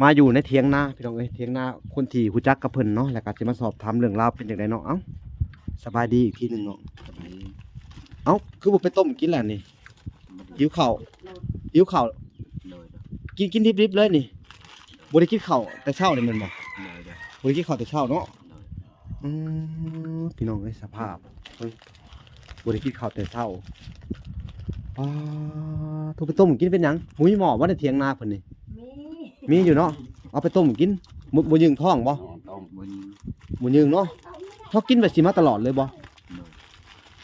ມາຢູ່ໃນຖຽງນາພີ່ນ້ອງເອີຍ, ຖຽງນາຄົນທີ່ຮູ້ຈັກກັບເພິ່ນເນາະ, ແລ້ວກໍຊິມາສອບຖາມເລື່ອງລາວເປັນຈັ່ງໃດເນາະ. ເອົ້າ ສະບາຍດີອີກທີໜຶ່ງເນາະ. ສະບາຍດີ. ເອົ້າ ຄືບໍ່ໄປຕົ້ມກິນລະນີ້? ຫິວເຂົ້າ ຫິວເຂົ້າ. ໂດຍ. ກິນ ກິນດິບໆເລີຍນີ້? ໂດຍ. ບໍ່ໄດ້ກິນເຂົ້າແຕ່ເຊົ້ານີ້ແມ່ນບໍ່? ໂດຍ ໂດຍ. ບໍ່ໄດ້ກິນເຂົ້າແຕ່ເຊົ້າເນາະ? ໂດຍ. ອືມ ພີ່ນ້ອງເອີຍ ສະພາບເບິ່ງ ບໍ່ໄດ້ກິນເຂົ້າແຕ່ເຊົ້າ. ປາໂທ ໄປຕົ້ມກິນເປັນຫຍັງ? ບໍ່ມີໝໍ້ບໍ່ໃນຖຽງນາເພິ່ນນີ້? ມີ ມີຢູ່ເນາະ. ເອົາໄປຕົ້ມກິນ ບໍ່ ບໍ່ຍືງທ້ອງບໍ່? ບໍ່ຍືງ ບໍ່ຍືງເນາະ. ເຮົາກິນແບບຊີ້ມາຕະຫຼອດເລີຍບໍ່? ໂດຍ.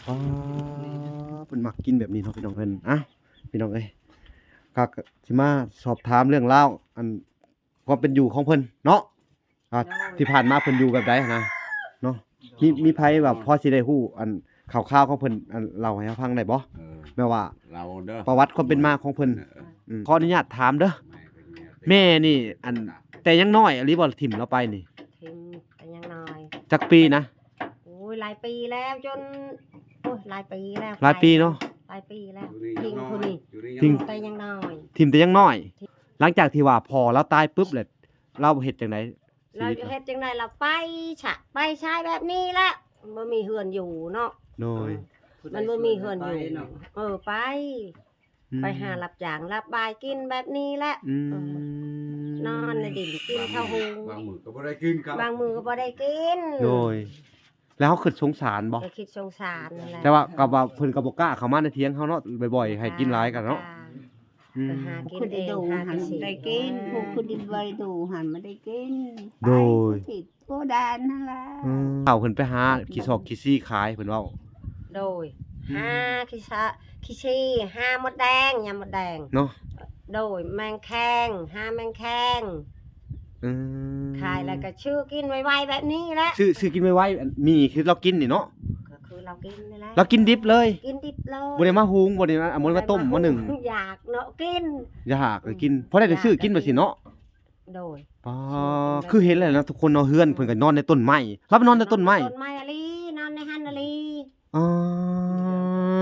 ປາ ເພິ່ນມັກກິນແບບນີ້ເນາະ ພີ່ນ້ອງເພິ່ນ. ເອົ້າ ພີ່ນ້ອງເອີຍ ກໍ ກໍຊິມາສອບຖາມເລື່ອງລາວ ອັນ ຄວາມເປັນຢູ່ຂອງເພິ່ນເນາະ ວ່າ ໂດຍ ທີ່ຜ່ານມາເພິ່ນຢູ່ແບບໃດນະເນາະ. ມີ ມີໃຜແບບພໍຊິໄດ້ຮູ້ອັນຂ່າວຄາວຂອງເພິ່ນ ອັນເລົ່າໃຫ້ເຮົາຟັງໄດ້ບໍ່? ເອີ ແບບວ່າ ເລົ່າເດີ ປະຫວັດຄວາມເປັນມາຂອງເພິ່ນ. ເອີ ອືມ ຂໍອະນຸຍາດຖາມເດີ ແມ່ນີ້ ອັນ ແຕ່ຍັງນ້ອຍອີ່ຫຼີບໍ່ ຖິ້ມລາວໄປນີ້? ຖິ້ມແຕ່ຍັງນ້ອຍ. ຈັກປີນະ? ໂອ້ຍ ຫຼາຍປີແລ້ວ ຈົນ ໂອ້ຍ ຫຼາຍປີແລ້ວ. ຫຼາຍປີເນາະ? ຫຼາຍປີແລ້ວ. ຖິ້ມແຕ່ຍັງນ້ອຍ ຖິ້ມແຕ່ຍັງນ້ອຍ. ຫຼັງຈາກທີ່ວ່າພໍ່ລາວຕາຍປຶບແລ້ວ ລາວເຮັດຈັ່ງໃດ? ລາວເຮັດຈັ່ງໃດ ລາວໄປຊະ ໄປໃຊ້ແບບນີ້ແຫຼະ ບໍ່ມີເຮືອນຢູ່ເນາະ. ໂດຍ. ເອີ ມັນບໍ່ມີເຮືອນຢູ່. ເອີ ໄປ ອືມ ໄປຫາຮັບຈ້າງຮັບບາຍກິນແບບນີ້ແຫຼະ. ອືມ ເອີ ນອນໃນດິນ ກິນເຂົ້າຫຸງ ບາງມື້ກໍບໍ່ໄດ້ກິນ ບາງມື້ກໍບໍ່ໄດ້ກິນ. ໂດຍ. ແລ້ວເຮົາຄິດສົງສານບໍ່? ກໍຄິດສົງສານນັ້ນແຫຼະ ແຕ່ວ່າກໍວ່າເພິ່ນກໍບໍ່ກ້າເຂົ້າມາໃນຖຽງເຮົາເນາະ ບ່ອຍໆ ໃຫ້ກິນຫຼາຍກັນເນາະ. ອືມ ໄປຫາກິນເອງ ຫາກິນ ໄດ້ກິນ ຜູ້ຄືດິນໄວດູຫັ້ນມາໄດ້ກິນ. ໂດຍ. ໄປຜູ້ຜິດຜູ້ແດນຫັ້ນລະ. ອືມ ເຂົາເພິ່ນໄປຫາຂີ້ຊອກຂີ້ຊີຂາຍ ເພິ່ນເວົ້າ. ໂດຍ. ອືມ ຫາຂີ້ຊະ ຂີ້ຊີ ຫາມົດແດງ ຍາມົດແດງເນາະ. ໂດຍ. ແມງແຄງ ຫາແມງແຄງ. ອືມ ຂາຍແລ້ວກໍຊື້ກິນໄວໆແບບນີ້ແຫຼະ. ຊື້ ຊື້ກິນໄວໆ ອັນ ມີຄືລາວກິນນີ້ເນາະ. ກໍຄືລາວກິນນີ້ແຫຼະ ລາວກິນດິບເລີຍ ກິນດິບເລີຍ ບໍ່ໄດ້ມາຫຸງ ບໍ່ໄດ້ມາ ບໍ່ໄດ້ມາຕົ້ມ ບໍ່ໄດ້ມາຫຸງ ມາໜຶ້ງ. ຢາກເນາະ ກິນ ຢາກກໍກິນ ອືມ ພໍໄດ້ກໍຊື້ກິນ ຢາກກໍກິນ ວ່າຊີ້ເນາະ. ໂດຍ. ປາ ຊື້ກິນ ຄືເຫັນແລ້ວນະ ທຸກຄົນເນາະ ເຮືອນເພິ່ນກໍນອນໃນຕົ້ນໄມ້ ລາວໄປນອນໃນຕົ້ນໄມ້. ຕົ້ນໄມ້ອີ່ຫຼີ ນອນໃນຫັ້ນອີ່ຫຼີ. ອື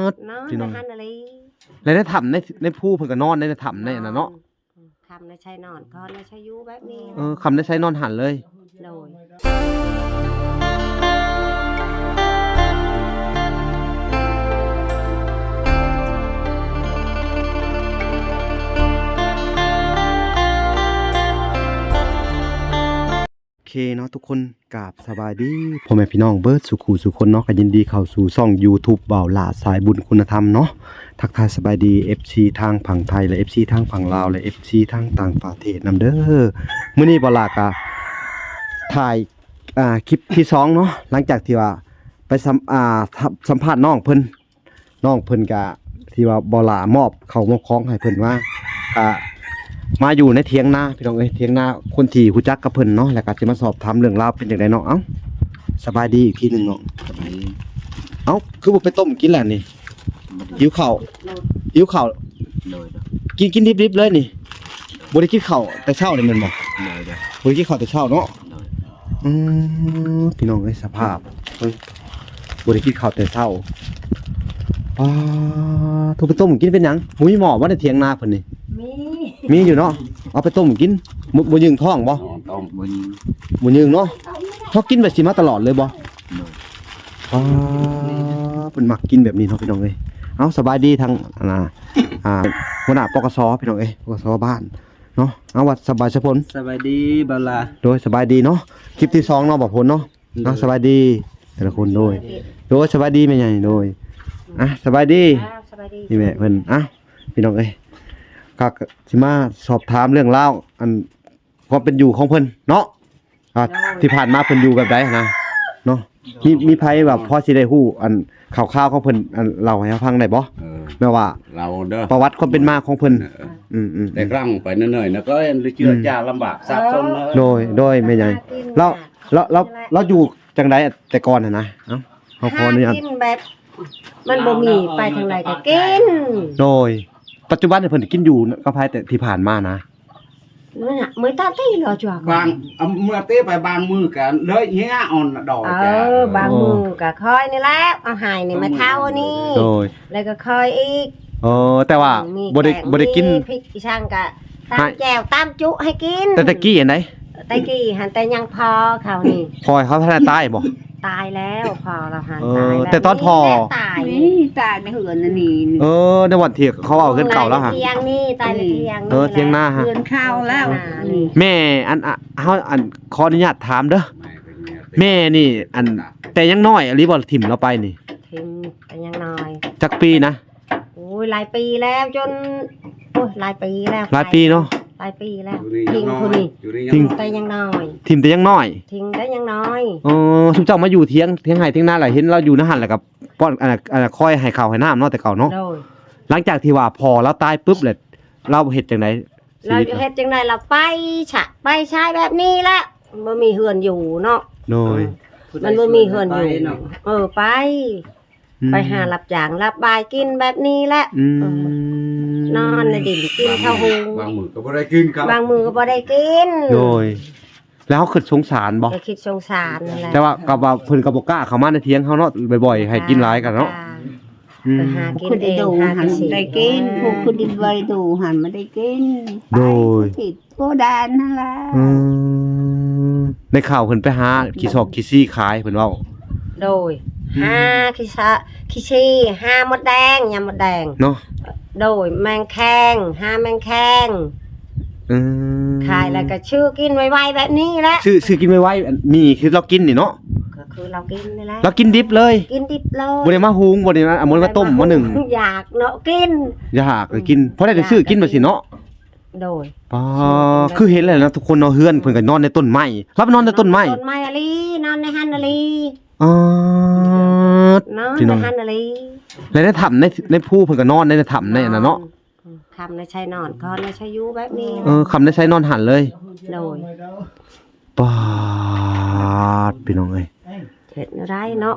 ມ ນອນໃນຫັ້ນອີ່ຫຼີ. ແລະໃນຖ້ຳ ໃນ ໃນພູເພິ່ນກໍນອນໃນຖ້ຳ ໃນອັນນັ້ນເນາະ. ອືມ ຖ້ຳໃນໄຊນອນ ຄອນໃນໄຊຢູ່ແບບນີ້. ເອີ ຄ່ຳໃນໄຊນອນຫັ້ນເລີຍ. ໂດຍ. ໂອເຄເນາະທຸກຄົນ ກາບສະບາຍດີພໍ່ແມ່ພີ່ນ້ອງເບິດສູ່ຄູ່ສູ່ຄົນເນາະ, ກໍຍິນດີເຂົ້າສູ່ຊ່ອງ YouTube ບ່າວຫຼ້າສາຍບຸນຄຸນນະທຳເນາະ. ທັກທາຍສະບາຍດີ ເອັຟຊີ ທາງຝັ່ງໄທ ແລະ ເອັຟຊີ ທາງຝັ່ງລາວ ແລະ ເອັຟຊີ ທາງຕ່າງປະເທດນຳເດີ. ມື້ນີ້ບ່າວຫຼ້າກໍຖ່າຍ ອ່າ ຄລິບທີສອງເນາະ, ຫຼັງຈາກທີ່ວ່າໄປສຳ ອ່າ ສຳພາດນ້ອງເພິ່ນ ນ້ອງເພິ່ນກະ ທີ່ວ່າບ່າວຫຼ້າມອບເຂົ້າມອບຂອງໃຫ້ເພິ່ນມາ ກະມາຢູ່ໃນຖຽງນາ ພີ່ນ້ອງເອີຍ, ຖຽງນາຄົນທີ່ຮູ້ຈັກກັບເພິ່ນເນາະ, ແລ້ວກະຊິມາສອບຖາມເລື່ອງລາວເປັນຈັ່ງໃດເນາະ. ເອົ້າ ສະບາຍດີອີກທີໜຶ່ງເນາະ. ສະບາຍດີ. ເອົ້າ ຄືບໍ່ໄປຕົ້ມກິນລະນີ້? ຫິວເຂົ້າ ຫິວເຂົ້າ. ໂດຍ. ກິນ ກິນດິບໆເລີຍນີ້? ບໍ່ໄດ້ກິນເຂົ້າແຕ່ເຊົ້ານີ້ແມ່ນບໍ່? ໂດຍ ໂດຍ. ບໍ່ໄດ້ກິນເຂົ້າແຕ່ເຊົ້າເນາະ? ໂດຍ. ອືມ ພີ່ນ້ອງເອີຍ ສະພາບເບິ່ງ ບໍ່ໄດ້ກິນເຂົ້າແຕ່ເຊົ້າ. ປາໂທ ໄປຕົ້ມກິນເປັນຫຍັງ? ບໍ່ມີໝໍ້ບໍ່ໃນຖຽງນາເພິ່ນນີ້? ມີ ມີຢູ່ເນາະ. ເອົາໄປຕົ້ມກິນ ບໍ່ ບໍ່ຍືງທ້ອງບໍ່? ອໍ ຕ້ອງບໍ່ຍືງ ບໍ່ຍືງເນາະ. ເຮົາກິນແບບຊີ້ມາຕະຫຼອດເລີຍບໍ່? ໂດຍ. ປາ ເພິ່ນມັກກິນແບບນີ້ເນາະ ພີ່ນ້ອງເອີຍ. ເອົາ ສະບາຍດີທາງ ອັນນ່າ ອ່າ ຫົວໜ້າ ປກສ ພີ່ນ້ອງເອີຍ ປກສ ບ້ານ ເນາະ. ເອົາ ວ່າສະບາຍ ສະພົນ ສະບາຍດີບ່າວຫຼ້າ. ໂດຍ ສະບາຍດີເນາະ. ຄລິບທີສອງເນາະ ບ່າວພົນເນາະ. ໂດຍ. ເອົາ ສະບາຍດີແຕ່ລະຄົນ. ໂດຍ ໂດຍ ສະບາຍດີແມ່ໃຫຍ່. ໂດຍ. ອ່ະ ສະບາຍດີ. ອ່າ ສະບາຍດີ ນີ້ແມ່ເພິ່ນ. ອ່ະ ພີ່ນ້ອງເອີຍ ກໍ ກໍຊິມາສອບຖາມເລື່ອງລາວ ອັນ ຄວາມເປັນຢູ່ຂອງເພິ່ນເນາະ. ອ່າ ໂດຍ. ທີ່ຜ່ານມາເພິ່ນຢູ່ແບບໃດນະເນາະ? ມີ ມີໃຜແບບພໍຊິໄດ້ຮູ້ອັນຂ່າວຄາວຂອງເພິ່ນ ອັນເລົ່າໃຫ້ເຮົາຟັງໄດ້ບໍ່? ເອີ ແບບວ່າ ເລົ່າເດີ ປະຫວັດຄວາມເປັນມາຂອງເພິ່ນ. ເອີ ອືມໆໆ ແຕ່ຄັ້ງໄປເນີຍໆນະ ກໍເຈື່ອຈາລຳບາກ ອືມ ສາບສົນ. ໂດຍ ໂດຍ ແມ່ໃຫຍ່. ແລ້ວ ແລ້ວ ແລ້ວ ແລ້ວຢູ່ຈັ່ງໃດແຕ່ກ່ອນຫັ້ນນະ? ເອົ້າ ເຮົາຂໍອະນຸຍາດ ຫາກິນແບບ ມັນບໍ່ມີ ໄປທາງໃດກໍກິນ. ໂດຍ. ປັດຈຸບັນນີ້ເພິ່ນກິນຢູ່ກັບໃຜແຕ່ທີ່ຜ່ານມານະ? ມື້ນະ ມື້ຕາຕີເນາະ ຈວກ ບາງ ອາ ເມື່ອຕີໄປບາງມື້ກໍເລີຍເຫຍອ່ອນດອກ. ເອີ ບາງມື້ກໍຂ້ອຍນີ້ແຫຼະເອົາໃຫ້ນີ້ ແມ່ເຖົ້ານີ້. ໂດຍ. ແລ້ວກໍຂ້ອຍອີກ. ເອີ ແຕ່ວ່າ ອືມ ບໍ່ໄດ້ ບໍ່ໄດ້ກິນ ມີພິກອີ່ສັງກໍ ຕຳແຈ່ວຕຳຈຸໃຫ້ກິນ. ແຕ່ແຕ່ກີ້ອັນໃດ? ແຕ່ກີ້ຫັ້ນ ແຕ່ຍັງພໍ່ເຂົານີ້. ພໍ່ເຂົາທັນໄດ້ຕາຍບໍ່? ຕາຍແລ້ວ ພໍ່ລາວຫັ້ນ ເອີ ຕາຍແລ້ວ. ແຕ່ຕອນພໍ່ ນີ້ແຫຼະຕາຍ ນີ້ຕາຍໃນເຮືອນອັນນີ້. ເອີ ໃນບ່ອນທີ່ເຂົາເວົ້າເຮືອນເກົ່າລາວຫັ້ນ ຕາຍໃນຖຽງນີ້ ຕາຍໃນຖຽງ ເອີ ຖຽງນາຫັ້ນ ເຮືອນເຂົາແລ້ວ. ແມ່ ອັນ ອະ ເຮົາ ອັນ ຂໍອະນຸຍາດຖາມເດີ ແມ່ນີ້ ອັນ ແຕ່ຍັງນ້ອຍອີ່ຫຼີບໍ່ ຖິ້ມລາວໄປນີ້? ຖິ້ມແຕ່ຍັງນ້ອຍ. ຈັກປີນະ? ໂອ້ຍ ຫຼາຍປີແລ້ວ ຈົນ ໂອ້ຍ ຫຼາຍປີແລ້ວ ຫຼາຍປີເນາະ ຫຼາຍປີແລ້ວ. ຖິ້ມຜູ້ນີ້ ຖິ້ມແຕ່ຍັງນ້ອຍ ຖິ້ມແຕ່ຍັງນ້ອຍ ຖິ້ມແຕ່ຍັງນ້ອຍ. ອໍ ຊຸມເຈົ້າມາຢູ່ຖຽງ ຖຽງໄຮ່ຖຽງນາ ແລ້ວເຫັນລາວຢູ່ໃນຫັ້ນ ແລ້ວກໍປ້ອນ ອັນ ອັນ ຄອຍໃຫ້ເຂົ້າໃຫ້ນ້ຳເນາະ ແຕ່ເກົ່າເນາະ. ໂດຍ. ຫຼັງຈາກທີ່ວ່າພໍ່ລາວຕາຍປຶບ ແລ້ວລາວເຮັດຈັ່ງໃດ? ລາວເຮັດຈັ່ງໃດ ລາວໄປຊະ ໄປຊາຍແບບນີ້ແຫຼະ ບໍ່ມີເຮືອນຢູ່ເນາະ. ໂດຍ. ມັນບໍ່ມີເຮືອນຢູ່ ເອີ ໄປ ອືມ ໄປຫາຮັບຈ້າງຮັບບາຍກິນແບບນີ້ແຫຼະ. ອືມ ເອີ ນອນໃນດິນ ກິນເຂົ້າຫຸງ ບາງມື້ກໍບໍ່ໄດ້ກິນ ບາງມື້ກໍບໍ່ໄດ້ກິນ. ໂດຍ. ແລ້ວເຮົາຄິດສົງສານບໍ່? ກໍຄິດສົງສານນັ້ນແຫຼະ ແຕ່ວ່າກໍວ່າເພິ່ນກໍບໍ່ກ້າເຂົ້າມາໃນຖຽງເຮົາເນາະ ບ່ອຍໆ ໃຫ້ກິນຫຼາຍກັນເນາະ. ອືມ ໄປຫາກິນເອງ ຫາກິນເອງ ໄດ້ກິນ ຜູ້ຄົນດິນໄວດູຫັ້ນມາໄດ້ກິນ. ໂດຍ. ຜິດໂພດານຫັ້ນລະ. ອືມ ໄດ້ຂ່າວເພິ່ນໄປຫາຂີ້ຊອກຂີ້ຊີຂາຍ ເພິ່ນເວົ້າ. ໂດຍ. ອືມ ຫາຂີ້ຊະ ຂີ້ຊີ ຫາມົດແດງ ຍາມົດແດງເນາະ. ໂດຍ. ແມງແຄງ ຫາແມງແຄງ. ອືມ ຂາຍແລ້ວກໍຊື້ກິນໄວໆ ແບບນີ້ແຫຼະ ຊື້ ຊື້ກິນໄວໆ. ອັນມີຄືລາວກິນນີ້ເນາະ ກໍຄືລາວກິນນີ້ແຫຼະ ລາວກິນດິບເລີຍ ກິນດິບເລີຍ ບໍ່ໄດ້ມາຫຸງ ບໍ່ໄດ້ມາ ບໍ່ໄດ້ມາຕົ້ມ ບໍ່ໄດ້ມາຫຸງ ມາໜຶ້ງ. ຢາກເນາະ ກິນ ຢາກກໍກິນ ພໍໄດ້ ຢາກ ຊື້ກິນ ກໍ ແບບຊີ້ເນາະ. ໂດຍ. ປ້າ ຄືເຫັນແລ້ວນະທຸກຄົນເນາະ ເຮືອນເພິ່ນກໍນອນໃນຕົ້ນໄມ້ ລາວໄປນອນໃນຕົ້ນໄມ້ ນອນໃນຕົ້ນໄມ້ອີ່ຫຼີ ນອນໃນຫັ້ນອີ່ຫຼີ. ອາ ນອນໃນຫັ້ນອີ່ຫຼີ ແລະໃນຖ້ຳ ໃນ ໃນພູເພິ່ນກໍນອນໃນ ໃນຖ້ຳ ໃນອັນນັ້ນເນາະ. ອືມ ຖ້ຳໃນໄຊນອນ ຄອນໃນໄຊຢູ່ແບບນີ້. ເອີ ຄ່ຳໃນໄຊນອນຫັ້ນເລີຍ. ໂດຍ. ປາດ ພີ່ນ້ອງເອີຍ ເຮັດແນວໃດເນາະ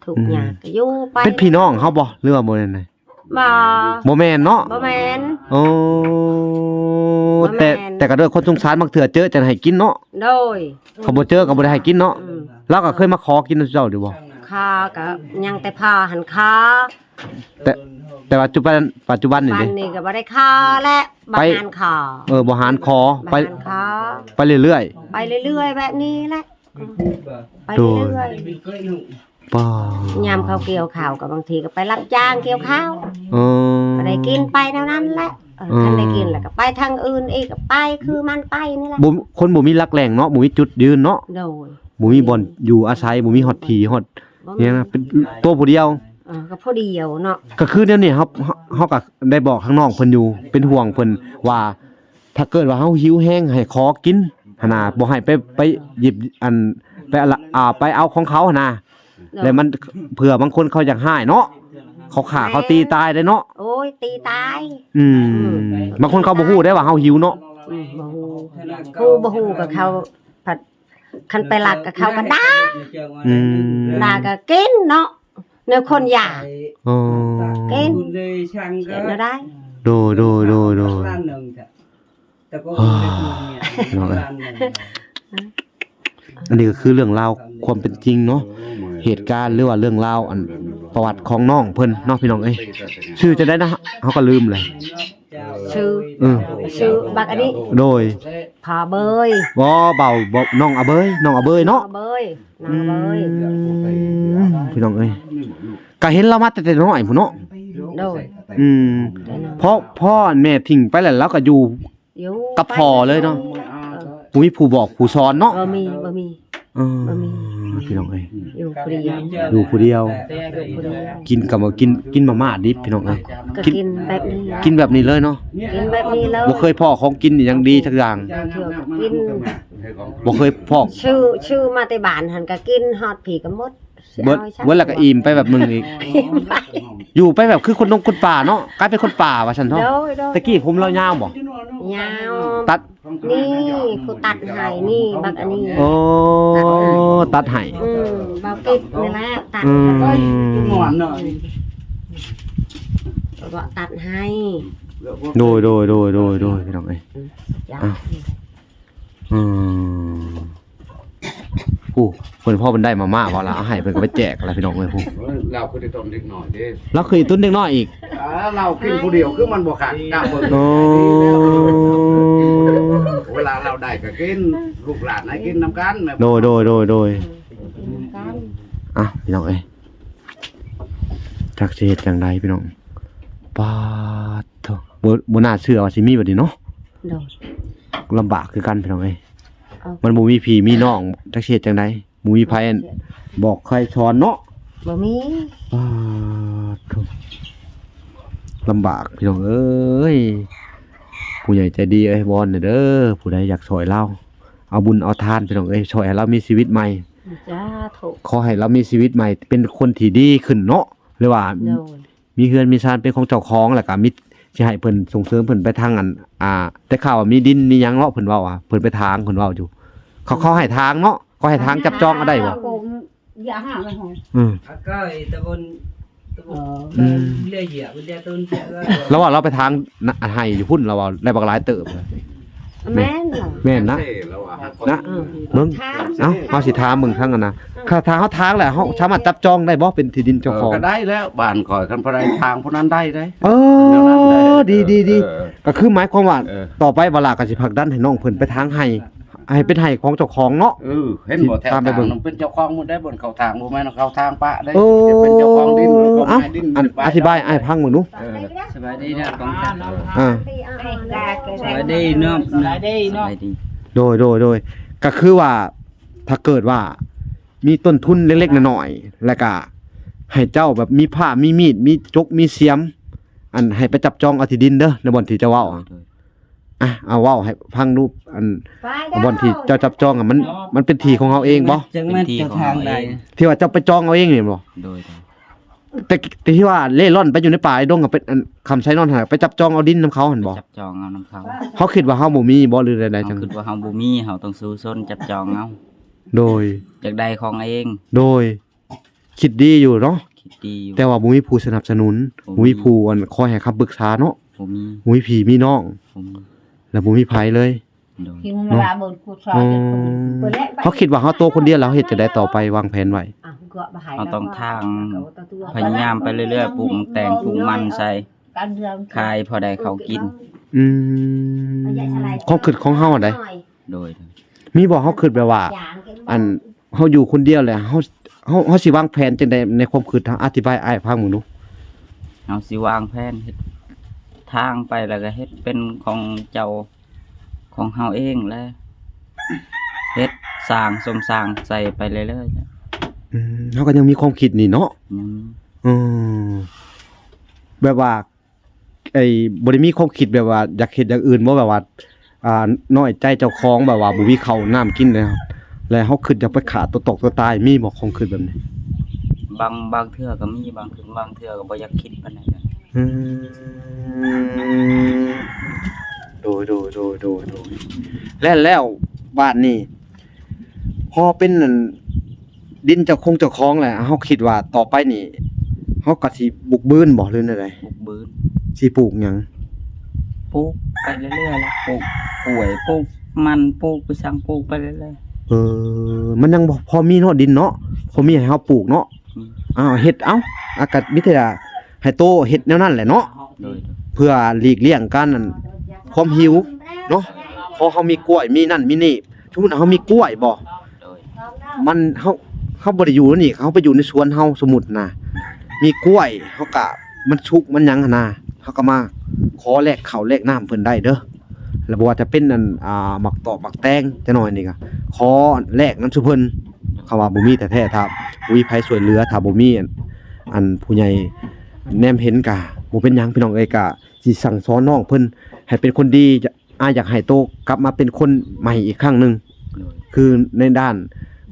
ທຸກຍາກ ອືມ ກໍຢູ່ໄປ. ເປັນພີ່ນ້ອງເຮົາບໍ່ ຫຼືວ່າບໍ່ແມ່ນ? ບໍ່ ບໍ່ແມ່ນເນາະ ບໍ່ແມ່ນ. ໂອ້ ບໍ່ແມ່ນ ແຕ່ ແຕ່ກໍດ້ວຍຄວາມສົງສານ ບາງເທື່ອເຈີຈັ່ງໃຫ້ກິນເນາະ. ໂດຍ. ຄັນບໍ່ເຈີກໍບໍ່ໄດ້ໃຫ້ກິນເນາະ. ອືມ ລາວກໍເຄີຍມາຂໍກິນນຳເຈົ້າຢູ່ບໍ່? ຂໍກໍຍັງແຕ່ພໍຫັ້ນຂໍ ແຕ່ ແຕ່ວ່າຈຸບັນ ປັດຈຸບັນນີ້ເດ້ ປັດຈຸບັນນີ້ກໍບໍ່ໄດ້ຂໍແລ້ວ ບໍ່ຫານຂໍ. ເອີ ບໍ່ຫານຂໍ ໄປ ບໍ່ຫານຂໍ ໄປເລື້ອຍໆ ໄປເລື້ອຍໆ ແບບນີ້ແຫຼະ. ອືມ ໄປເລື້ອຍໆ. ໂດຍ. ປ້າ ຍາມເຂົາກ່ຽວເຂົ້າກໍບາງທີກໍໄປຮັບຈ້າງກ່ຽວເຂົ້າ. ເອີ ກໍໄດ້ກິນໄປແນວນັ້ນແຫຼະ. ເອີ ເອີ ຄັນໄດ້ກິນແລ້ວກໍໄປທາງອື່ນອີກ ກໍໄປຄືມັນໄປນີ້ແຫຼະ. ບໍ່ ຄົນບໍ່ມີຫຼັກແຫຼ່ງເນາະ ບໍ່ມີຈຸດຢືນເນາະ. ໂດຍ. ບໍ່ມີບ່ອນຢູ່ອາໄສ ບໍ່ມີຮອດທີ່ຮອດ ບໍ່ມີ ຫຍັງນະ ເປັນໂຕຜູ້ດຽວ. ເອີ ກໍຜູ້ດຽວເນາະ. ກໍຄືແນວນີ້ ເຮົາ ເຮົາ ເຮົາກໍໄດ້ບອກທາງນ້ອງເພິ່ນຢູ່ ເປັນຫ່ວງເພິ່ນວ່າ ຖ້າເກີດວ່າເຮົາຫິວແຮງໃຫ້ຂໍກິນຫັ້ນນະ ບໍ່ໃຫ້ໄປ ໄປຫຍິບອັນ ໄປ ອ່າ ໄປເອົາຂອງເຂົາຫັ້ນນະ. ໂດຍ. ແລ້ວມັນ ເຜື່ອບາງຄົນເຂົາຢາກຮ້າຍເນາະ ເຂົາຂ້າ ແມ່ນ ເຂົາຕີຕາຍໄດ້ເນາະ. ໂອ້ຍ ຕີຕາຍ. ອືມ ອືມ ບາງຄົນເຂົາບໍ່ຮູ້ໄດ້ວ່າເຮົາຫິວເນາະ. ອືມ ບໍ່ຮູ້ ຜູ້ບໍ່ຮູ້ກໍເຂົາ ຄັນໄປລັກກັບເຂົາກໍດ່າ. ອືມ ດ່າກໍກິນເນາະ ແນວຄົນຢາກ. ອໍ ກິນ ເຮັດແນວໃດ. ໂດຍ ໂດຍ ໂດຍ ໂດຍ. ພີ່ນ້ອງເອີຍ ອັນນີ້ກໍຄືເລື່ອງລາວຄວາມເປັນຈິງເນາະ ເຫດການ ຫຼືວ່າເລື່ອງລາວ ອັນ ປະຫວັດຂອງນ້ອງເພິ່ນເນາະ ພີ່ນ້ອງເອີຍ. ຊື່ຈັ່ງໃດນະ ເຮົາກໍລືມແລ້ວ. ຊື່ ເອີ ຊື່ບັກອັນນີ້. ໂດຍ. ພໍ່ເບີຍ. ບໍ່ ເບົາ ບໍ່ ນ້ອງອາເບີຍ ນ້ອງອາເບີຍເນາະ ອາເບີຍ ນ້ອງອາເບີຍ. ອືມ ພີ່ນ້ອງເອີຍ ກໍເຫັນລາວມາແຕ່ ແຕ່ນ້ອຍພຸ້ນເນາະ. ໂດຍ. ອືມ ແຕ່ນ້ອຍ ເພາະ ເພາະແມ່ຖິ້ມໄປແລ້ວ ລາວກໍຢູ່ ຢູ່ກັບພໍ່ເລີຍເນາະ. ເອີ ບໍ່ມີຜູ້ບອກຜູ້ສອນເນາະ. ບໍ່ມີ ບໍ່ມີ. ເອີ ບໍ່ມີ ພີ່ນ້ອງເອີຍ ຢູ່ຜູ້ດຽວ ຢູ່ຜູ້ດຽວ ຢູ່ຜູ້ດຽວ. ກິນກໍບໍ່ກິນ ກິນມາມ່າດິບ ພີ່ນ້ອງເອີຍ. ກໍກິນ ກິນແບບນີ້ ກິນແບບນີ້ເລີຍເນາະ. ກິນແບບນີ້ເລີຍ. ບໍ່ເຄີຍພໍ້ຂອງກິນອີ່ຫຍັງດີຈັກຢ່າງ. ບາງເທື່ອກໍກິນ ບໍ່ເຄີຍພໍ້. ຊື້ ຊື້ມາແຕ່ບ້ານຫັ້ນກໍກິນ ຮອດພີ້ກໍໝົດ. ເບິດ ເບິດແລ້ວກໍອີ່ມໄປແບບໜຶ່ງອີກ. ຢູ່ໄປແບບຄືຄົນດົງຄົນປ່າເນາະ ກາຍເປັນຄົນປ່າວ່າຊັ້ນເຖາະ. ໂດຍ ໂດຍ. ແຕ່ກີ້ຜົມລາວຍາວບໍ່? ຍາວ. ຕັດ ນີ້ ຜູ້ຕັດໃຫ້ນີ້ ບັກອັນນີ້. ໂອ້ ຕັດໃຫ້. ອືມ ເບົາກິດນີ້ແຫຼະຕັດ. ອືມ ເບົາຕັດໃຫ້. ໂດຍ ໂດຍ ໂດຍ ໂດຍ ໂດຍ ພີ່ນ້ອງເອີຍ. ອືມ ຈ້າ ອືມ ຜູ້ ເພິ່ນ ພໍເພິ່ນໄດ້ມາມ່າບໍ່ລະ ເອົາໃຫ້ເພິ່ນກໍໄປແຈກລະ ພີ່ນ້ອງເອີຍ. ຜູ້ ລາວຄືໄດ້ຕ້ອນເດັກນ້ອຍເດ້ ລາວຄືໄດ້ຕົ້ນເດັກນ້ອຍອີກ. ອ່າ ລາວກິນຜູ້ດຽວຄືມັນບໍ່ຄັກ ດາບເບິ່ງ. ໂອ້ ເຮົາໄດ້ກໍກິນ ລູກຫຼານໃຫ້ກິນນຳກັນແມ່ນບໍ່? ໂດຍ ໂດຍ ໂດຍ ໂດຍ. ອ່ະ ພີ່ນ້ອງເອີຍ ຈັກຊິເຮັດຈັ່ງໃດພີ່ນ້ອງ. ປາດໂທ້ ບໍ່ ບໍ່ໜ້າເຊື່ອວ່າຊິມີບັດນີ້ເນາະ. ໂດຍ ລຳບາກຄືກັນພີ່ນ້ອງເອີຍ. ເອົ້າ ມັນບໍ່ມີພີ່ມີນ້ອງ ຈັກຊິເຮັດຈັ່ງໃດ? ບໍ່ມີໃຜອັນບອກໃຜສອນເນາະ. ບໍ່ມີ. ປາດໂທ້ ລຳບາກພີ່ນ້ອງເອີຍ. ຜູ້ໃຫຍ່ໃຈດີເອີຍ ວອນແດ່ເດີ ຜູ້ໃດຢາກຊ່ອຍລາວ ເອົາບຸນເອົາທານພີ່ນ້ອງເອີຍ ຊ່ອຍໃຫ້ລາວມີຊີວິດໃໝ່. ສາທຸ. ຂໍໃຫ້ລາວມີຊີວິດໃໝ່ ເປັນຄົນທີ່ດີຂຶ້ນເນາະ ຫຼືວ່າ ໂດຍ ມີເຮືອນມີຊານເປັນຂອງເຈົ້າຂອງ ແລ້ວກໍມີ ຊິໃຫ້ເພິ່ນສົ່ງເສີມເພິ່ນໄປທາງອັນ ອ່າ ໄດ້ຂ່າວວ່າມີດິນມີຫຍັງເນາະ ເພິ່ນເວົ້າວ່າເພິ່ນໄປທາງ ເພິ່ນເວົ້າຢູ່. ເຂົາ ເຂົາໃຫ້ທາງເນາະ ເຂົາໃຫ້ທາງຈັບຈອງເອົາໄດ້ບໍ່? ອືມ ອືມ ລາວວ່າລາວໄປທາງນະ ໄຮ່ຢູ່ພຸ້ນ ລາວວ່າໄດ້ບັກຫຼາຍເຕີບ. ແມ່ນ ແມ່ນນະ ນະ ເບິ່ງ ເອົ້າ ເຮົາຊິຖາມເບິ່ງທາງອັນນະ ຖ້າ ຖ້າເຮົາທາງແລ້ວ ເຮົາສາມາດຈັບຈອງໄດ້ບໍ່ ເປັນທີ່ດິນເຈົ້າຂອງ? ເອີ ກໍໄດ້ແລ້ວ ບ້ານຂ້ອຍ ຄັນຜູ້ໃດທາງຜູ້ນັ້ນໄດ້ເດ້. ເອີ ແນວນັ້ນໄດ້ ດີ ເອີ ດີ ດີ ເອີ ກໍຄືໝາຍຄວາມວ່າ ເອີ ຕໍ່ໄປບາລາກໍຊິຜັກດັນໃຫ້ນ້ອງເພິ່ນໄປທາງໄຮ່ ໃຫ້ເປັນໄຮ່ຂອງເຈົ້າຂອງເນາະ. ເອີ ເຫັນບໍ່ ແຖວທາງນັ້ນເປັນເຈົ້າຂອງໝົດໄດ໋ ບ່ອນເຂົາທາງ ບໍ່ແມ່ນເຂົາທາງປະໄດ໋. ເອີ ເປັນເຈົ້າຂອງດິນ ເຂົາຂາຍດິນ. ອະ ອະທິບາຍໃຫ້ຟັງເບິ່ງດູ. ເອີ ສະບາຍດີເດີ ອາ ສະບາຍດີເນາະ ສະບາຍດີເນາະ ສະບາຍດີ ສະບາຍດີ. ໂດຍ ໂດຍ ໂດຍ ກໍຄືວ່າ ຖ້າເກີດວ່າມີຕົ້ນທຶນເລັກໆນ້ອຍໆ ແລ້ວກະໃຫ້ເຈົ້າແບບມີພ້າ ມີມີດ ມີຈົກ ມີສຽມ ອັນ ໃຫ້ໄປຈັບຈອງເອົາທີ່ດິນເດີ ໃນບ່ອນທີ່ເຈົ້າເວົ້າ. ໂດຍ ໂດຍ. ອ່ະ ເອົາເວົ້າໃຫ້ຟັງດູ ອັນ ບ່ອນທີ່ເຈົ້າຈັບຈອງອະ ມັນ ມັນເປັນທີ່ຂອງເຮົາເອງບໍ່? ຈັກແມ່ນເຈົ້າທາງໃດ ທີ່ວ່າເຈົ້າໄປຈອງເອົາເອງນີ້ບໍ່? ໂດຍ ໂດຍ. ແຕ່ ແຕ່ທີ່ວ່າເລ່ລ່ອນໄປຢູ່ໃນປ່າໃນດົງ ກໍເປັນອັນຄຳໄຊນອນຫັ້ນ ໄປຈັບຈອງເອົາດິນນຳເຂົາຫັ້ນບໍ່? ຈັບຈອງເອົານຳເຂົາ. ເຮົາຄິດວ່າເຮົາບໍ່ມີບໍ່ ຫຼືໃດໆ? ເຮົາຄິດວ່າເຮົາບໍ່ມີ ເຮົາຕ້ອງສູ້ຊົນຈັບຈອງເອົາ. ໂດຍ. ຢາກໄດ້ຂອງເອງ. ໂດຍ. ຄິດດີຢູ່ເນາະ. ຄິດດີຢູ່. ແຕ່ວ່າບໍ່ມີຜູ້ສະໜັບສະໜູນ ບໍ່ມີ ບໍ່ມີຜູ້ອັນຄອຍໃຫ້ຄຳປຶກສາເນາະ. ບໍ່ມີ. ບໍ່ມີພີ່ມີນ້ອງ. ບໍ່ມີ. ແລ້ວບໍ່ມີໃຜເລີຍ. ໂດຍ ເນາະ. ເຮົາຄິດວ່າເຮົາໂຕຄົນດຽວແລ້ວ ເຮົາເຮັດຈັ່ງໃດຕໍ່ໄປ ວາງແຜນໄວ້? ເຮົາຕ້ອງທາງ ພະຍາຍາມໄປເລື້ອຍໆ ປູກໝາກແຕງ ປູກມັນໃສ່ ຂາຍພໍໄດ້ເຂົ້າກິນ. ອືມ ຄວາມຄິດຂອງເຮົາໃດ? ໂດຍ ໂດຍ. ມີບໍ່ ເຮົາຄິດແບບວ່າ ອັນ ເຮົາຢູ່ຄົນດຽວແຫຼະ ເຮົາ ເຮົາ ເຮົາຊິວາງແຜນຈັ່ງໃດໃນຄວາມຄິດ? ເຮົາອະທິບາຍໃຫ້ອ້າຍຟັງເບິ່ງດູ. ເຮົາຊິວາງແຜນເຮັດທາງໄປ ແລ້ວກໍເຮັດເປັນຂອງເຈົ້າ ຂອງເຮົາເອງແຫຼະ ເຮັດສ້າງສົມສ້າງໃສ່ໄປເລື້ອຍໆ. ອືມ ເຮົາກໍຍັງມີຄວາມຄິດນີ້ເນາະ. ຍັງ. ເອີ ແບບວ່າ ໄອ້ ບໍ່ໄດ້ມີຄວາມຄິດແບບວ່າຢາກເຮັດຢ່າງອື່ນບໍ່? ແບບວ່າ ອ່າ ນ້ອຍໃຈເຈົ້າຂອງ ແບບວ່າບໍ່ມີເຂົ້ານ້ຳກິນແລ້ວ ແລ້ວເຮົາຄິດຢາກໄປຂ້າຕົວຕອກຕົວຕາຍ ມີບໍ່ຄວາມຄິດແບບນີ້? ບາງ ບາງເທື່ອກໍມີ ບາງ ບາງເທື່ອກໍບໍ່ຢາກຄິດປານໃດ. ອືມ ໂດຍ ໂດຍ ແລ້ວ ແລ້ວບາດນີ້ ພໍເປັນອັນ ດິນເຈົ້າຄົງເຈົ້າຂອງແຫຼະ ເຮົາຄິດວ່າຕໍ່ໄປນີ້ ເຮົາກໍຊິບຸກບືນບໍ່ ຫຼືແນວໃດ? ບຸກບືນ. ຊິປູກຫຍັງ? ປູກໄປເລື້ອຍໆແຫຼະ ປູກກ້ວຍ ປູກມັນ ປູກໄປສັງ ປູກໄປເລື້ອຍໆ. ເອີ ມັນຍັງພໍມີເນາະ ດິນເນາະ ພໍມີໃຫ້ເຮົາປູກເນາະ. ອືມ ອ້າວ ເຮັດເອົາ ອາ ກໍມີແຕ່ໃຫ້ໂຕເຮັດແນວນັ້ນແຫຼະເນາະ. ໂດຍ ໂດຍ. ເພື່ອຫຼີກລ່ຽງການ ອັນ ຄວາມຫິວເນາະ. ພໍເຮົາມີກ້ວຍ ມີນັ້ນມີນີ້ ສົມມຸດເຮົາມີກ້ວຍບໍ່? ໂດຍ. ມັນ ເຮົາ ເຮົາບໍ່ໄດ້ຢູ່ນີ້ ເຮົາໄປຢູ່ໃນສວນເຮົາ ສົມມຸດນະ ມີກ້ວຍ ເຮົາກະ ມັນສຸກມັນຫຍັງຫັ້ນນະ ເຮົາກໍມາຂໍແລກເຂົ້າແລກນ້ຳເພິ່ນໄດ້ເດີ. ແລ້ວບໍ່ວ່າຈະເປັນອັນ ອ່າ ໝາກຕອກໝາກແຕງຈັກໜ້ອຍນີ້ກໍຂໍແລກນຳສູ່ເພິ່ນ. ຄຳວ່າບໍ່ມີແທ້ໆ ຖ້າບໍ່ມີໃຜຊ່ວຍເຫຼືອ ຖ້າບໍ່ມີອັນ ອັນຜູ້ໃຫຍ່ແນມເຫັນກໍບໍ່ເປັນຫຍັງ ພີ່ນ້ອງເອີຍ. ກໍຊິສັ່ງສອນນ້ອງເພິ່ນໃຫ້ເປັນຄົນດີ ອ້າຍຢາກໃຫ້ໂຕກັບມາເປັນຄົນໃໝ່ອີກຄັ້ງໜຶ່ງ. ໂດຍ. ຄືໃນດ້ານ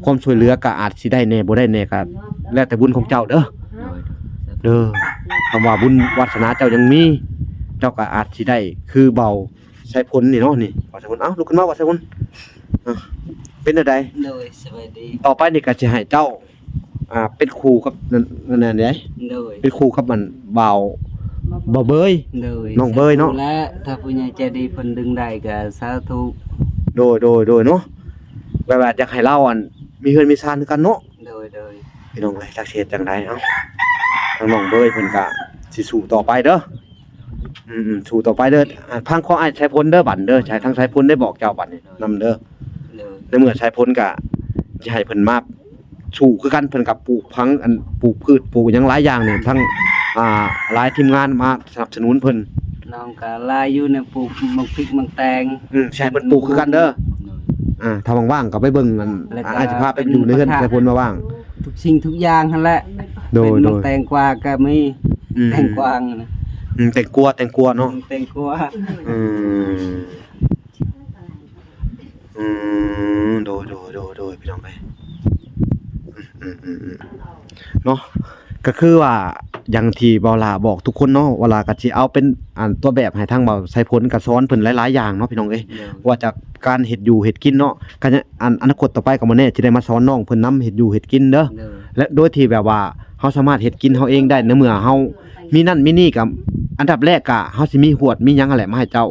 ຄວາມຊ່ວຍເຫຼືອກໍອາດຊິໄດ້ແດ່ ບໍ່ໄດ້ແດ່ ກໍແລ້ວແຕ່ບຸນຂອງເຈົ້າເດີ. ໂດຍ ໂດຍ. ເດີ ຄຳວ່າບຸນວາສະໜາເຈົ້າຍັງມີ ເຈົ້າກໍອາດຊິໄດ້ຄືເບົາໄຊພົນນີ້ເນາະ ນີ້ ເບົາໄຊພົນ. ເອົ້າ ລຸກຂຶ້ນມາ ເບົາໄຊພົນ. ເປັນແນວໃດ? ໂດຍ ສະບາຍດີ. ຕໍ່ໄປນີ້ກໍຊິໃຫ້ເຈົ້າ ອ່າ ເປັນຄູ່ກັບ ນັ້ນ ນັ້ນເດ້. ໂດຍ. ເປັນຄູ່ກັບອັນ ບ່າວ ບ່າວເບີຍ. ໂດຍ. ນ້ອງເບີຍເນາະ. ສາທຸແຫຼະ ຖ້າຜູ້ໃຫຍ່ໃຈດີເພິ່ນດຶງໄດ້ກໍສາທຸ. ໂດຍ ໂດຍ ໂດຍເນາະ. ແບບວ່າຢາກໃຫ້ລາວອັນ ມີເຮືອນມີຊານຄືກັນເນາະ. ໂດຍ ໂດຍ. ພີ່ນ້ອງເອີຍ ຈັກຊິເຮັດຈັ່ງໃດ ເອົ້າ ທາງນ້ອງເບີຍເພິ່ນກໍຊິສູ້ຕໍ່ໄປເດີ. ອືມໆ ສູ້ຕໍ່ໄປເດີ. ອ່າ ຟັງຂອງອ້າຍສາຍພົນເດີ ບັດເດີ. ໃຫ້ທາງສາຍພົນໄດ້ບອກເຈົ້າບັດນີ້ນຳເດີ. ໂດຍ ໃນເມື່ອສາຍພົນກະຊິໃຫ້ເພິ່ນມາສູ້ຄືກັນ ເພິ່ນກະປູກຜັງ ອັນ ປູກພືດ ປູກຫຍັງຫຼາຍຢ່າງນີ້ ທັງ ອ່າ ຫຼາຍທີມງານມາສະໜັບສະໜູນເພິ່ນ. ນ້ອງກະຫຼາຍຢູ່ ແນວປູກໝາກພິກໝາກແຕງ. ອືມ ຊິໃຫ້ເພິ່ນປູກຄືກັນເດີ. ໂດຍ ອ່າ ຖ້າວ່າງໆ ກໍໄປເບິ່ງ ອັນ ແລ້ວກໍ ອ້າຍຊິພາໄປຢູ່ໃນເຮືອນ ເປັນ ສາຍພົນວ່າວ່າງ. ທຸກສິ່ງທຸກຢ່າງຫັ້ນແຫຼະ. ໂດຍ ເປັນ ໂດຍ ແຕງກວາກໍມີ. ອືມ ແຕງກວານະ. ອືມ ແຕງກວາ ແຕງກວາເນາະ. ແຕງກວາ. ອືມ ອືມ ໂດຍ ໂດຍ ໂດຍ ໂດຍ ພີ່ນ້ອງເອີຍ. ອືມ ອືມ ອືມ ເນາະ ກໍຄືວ່າ ຢ່າງທີ່ເບົາຫຼ້າບອກທຸກຄົນເນາະ ເບົາຫຼ້າກໍຊິເອົາເປັນ ອັນ ຕົວແບບໃຫ້ທາງເບົາສາຍພົນ ກໍສອນເພິ່ນຫຼາຍໆຢ່າງເນາະ ພີ່ນ້ອງເອີຍ. ໂດຍ ວ່າຈາກການເຮັດຢູ່ເຮັດກິນເນາະ ກໍ ອັນ ອະນາຄົດຕໍ່ໄປກໍບໍ່ແນ່ ຊິໄດ້ມາສອນນ້ອງເພິ່ນນຳເຮັດຢູ່ເຮັດກິນເດີ. ໂດຍ ແລະ ໂດຍທີ່ແບບວ່າ ເຮົາສາມາດເຮັດກິນເຮົາເອງໄດ້ ໃນເມື່ອເຮົາມີນັ້ນມີນີ້ ກໍອັນດັບແລກກໍເຮົາຊິມີຫວດມີຫຍັງຫັ້ນແຫຼະມາໃຫ້ເຈົ້າ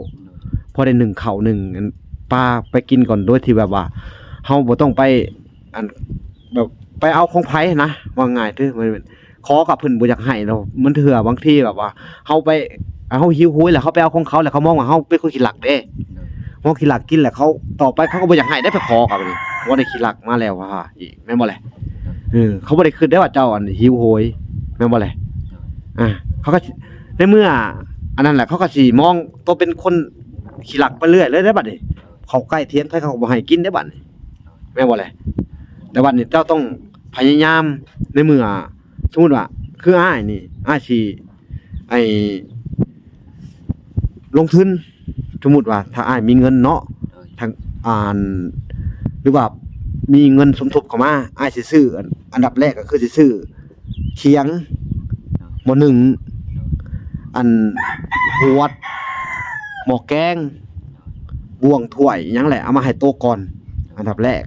ໂດຍ ພໍໄດ້ໜຶ້ງເຂົ້າໜຶ້ງ ອັນ ປາໄປກິນກ່ອນ ໂດຍທີ່ແບບວ່າ ເຮົາບໍ່ຕ້ອງໄປ ອັນ ແບບໄປເອົາຂອງໃຜນະ ວ່າງ່າຍຄື ມັນ ຂໍກໍເພິ່ນບໍ່ຢາກໃຫ້ດອກ. ມັນເທື່ອບາງທີແບບວ່າ ເຮົາໄປ ເຮົາຫິວໂຫຍແລ້ວເຮົາໄປເອົາຂອງເຂົາ ແລ້ວເຂົາມອງວ່າເຮົາເປັນຄົນຂີ້ລັກເດ້. ໂດຍ ເຮົາຂີ້ລັກກິນແລ້ວເຂົາ ຕໍ່ໄປເຂົາກໍບໍ່ຢາກໃຫ້ໄດ້ ໄປຂໍກໍບັດນີ້ ບໍ່ໄດ້ຂີ້ລັກມາແລ້ວວ່າອີກ ແມ່ນບໍ່ແຫຼະ? ໂດຍ ເອີ ເຂົາບໍ່ໄດ້ຄິດໄດ້ວ່າເຈົ້າ ອັນ ຫິວໂຫຍ ແມ່ນບໍ່ແຫຼະ? ໂດຍ ອ່າ ເຂົາກໍ ໃນເມື່ອ ອັນນັ້ນແຫຼະ ເຂົາກໍຊິມອງໂຕເປັນຄົນຂີ້ລັກໄປເລື້ອຍເລີຍເດ້ບັດນີ້. ເຂົ້າໃກ້ຖຽງໃຜເຂົາກໍບໍ່ໃຫ້ກິນເດ້ບັດນີ້ ແມ່ນບໍ່ແຫຼະ? ແຕ່ບັດນີ້ເຈົ້າຕ້ອງພະຍາຍາມ ໃນເມື່ອ ສົມມຸດວ່າ ຄືອ້າຍນີ້ ອ້າຍຊິ ໄອ້ ລົງທຶນ ສົມມຸດວ່າ ຖ້າອ້າຍມີເງິນເນາະ ໂດຍ ທາງ ອ່າ ຫຼືວ່າມີເງິນສົມທົບເຂົ້າມາ ອ້າຍຊິຊື້ ອັນ ອັນດັບແລກກໍຄືຊິຊື້ ຖຽງ ໝໍ້ໜຶ້ງ ອັນ ຫວດ ໝໍ້ແກງ ບ່ວງ ຖ້ວຍ ຫຍັງແຫຼະ ເອົາມາໃຫ້ໂຕກ່ອນ ອັນດັບແລກ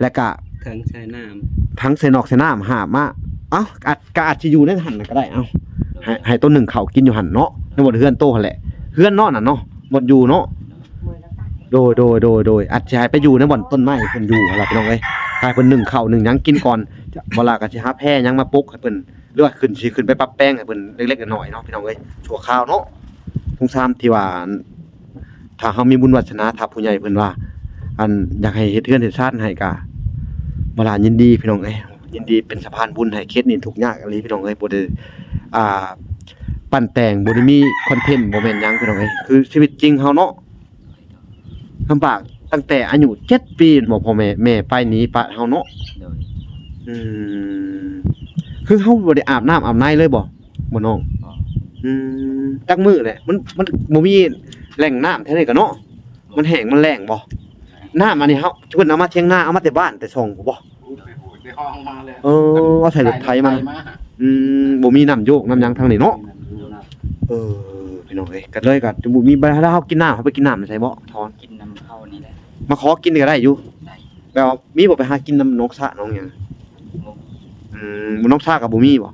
ແລ້ວກະຖັງໃສ່ນ້ຳ ຖັງໃສ່ນອກໃສ່ນ້ຳ ຫາບມາ ເອົ້າ ອາດ ກະອາດຊິຢູ່ໃນຫັ້ນນະກໍໄດ້ ເອົ້າ ໃຫ້ ໃຫ້ໂຕໜຶ້ງເຂົ້າກິນຢູ່ຫັ້ນເນາະ ໃນບ່ອນເຮືອນໂຕຫັ້ນແຫຼະ ເຮືອນເນາະ ນັ້ນເນາະ ບ່ອນຢູ່ເນາະ. ໂດຍ ໂດຍ ໂດຍ ໂດຍ ອາດຊິໃຫ້ໄປຢູ່ໃນບ່ອນຕົ້ນໄມ້ເພິ່ນຢູ່ຫັ້ນລະ ພີ່ນ້ອງເອີຍ ໃຫ້ເພິ່ນໜຶ້ງເຂົ້າໜຶ້ງຫຍັງກິນກ່ອນ ບໍ່ລະກໍຊິຫາແພຫຍັງມາປົກໃຫ້ເພິ່ນ ຫຼືວ່າຂຶ້ນ ຊິຂຶ້ນໄປປັບແປງໃຫ້ເພິ່ນເລັກໆນ້ອຍໆເນາະ ພີ່ນ້ອງເອີຍ ຊົ່ວຄາວເນາະ. ສົງສານທີ່ວ່າ ອັນ ຖ້າເຮົາມີບຸນວາສະໜາ ຖ້າຜູ້ໃຫຍ່ເພິ່ນວ່າ ອັນ ຢາກໃຫ້ເຮັດເຮືອນເຮັດຊານໃຫ້ ກະ ບໍ່ລະຍິນດີ ພີ່ນ້ອງເອີຍ ຍິນດີເປັນສະພານບຸນໃຫ້. ເຂດນີ້ທຸກຍາກອີ່ຫຼີ ພີ່ນ້ອງເອີຍ ບໍ່ໄດ້ ອ່າ ປັ້ນແຕ່ງ ບໍ່ໄດ້ມີຄອນເທັນ ບໍ່ແມ່ນຫຍັງ ພີ່ນ້ອງເອີຍ ຄືຊີວິດຈິງເຮົາເນາະ. ລຳບາກຕັ້ງແຕ່ອາຍຸເຈັດປີ ແມ່ນບໍ່ ພໍ່ແມ່ ແມ່ໄປໜີປະເຮົາເນາະ. ໂດຍ ອືມ ຄືເຮົາບໍ່ໄດ້ອາບນ້ຳອາບໃນເລີຍບໍ່ ບໍ່ນ້ອງ? ບໍ່ ອືມ ຈັກມື້ແຫຼະ ມັນ ມັນບໍ່ມີແຫຼ່ງນ້ຳແຖວນີ້ກະເນາະ ມັນແຫ້ງມັນແລ້ງບໍ່? ນ້ຳອັນນີ້ເຮົາ ເພິ່ນເອົາມາຖຽງນາ ເອົາມາແຕ່ບ້ານແຕ່ຊ່ອງພຸ້ນບໍ່? ໄປຫົດ ໄປຫ້ອງມາແລ້ວ ເອີ ເອົາໃສ່ລົດໄຖມາ ໄຖມາ ອືມ ບໍ່ມີນ້ຳໂຍກນ້ຳຫຍັງທາງນີ້ເນາະ. ບໍ່ມີນ້ຳໂຍກ ເອີ ພີ່ນ້ອງເອີຍ ກໍເລີຍກໍຈະບໍ່ມີບັນຫາ ຖ້າເຮົາກິນນ້ຳ ເຮົາໄປກິນນ້ຳໃສບໍ່ ທອນ? ກິນນ້ຳເຂົານີ້ແຫຼະ ມາຂໍກິນກໍໄດ້ຢູ່ ໄດ້ ແບບວ່າມີບໍ່ ໄປຫາກິນນຳໜອງສະໜອງຫຍັງ? ບໍ່ມີ ອືມ ໜອງສະກໍບໍ່ມີບໍ່?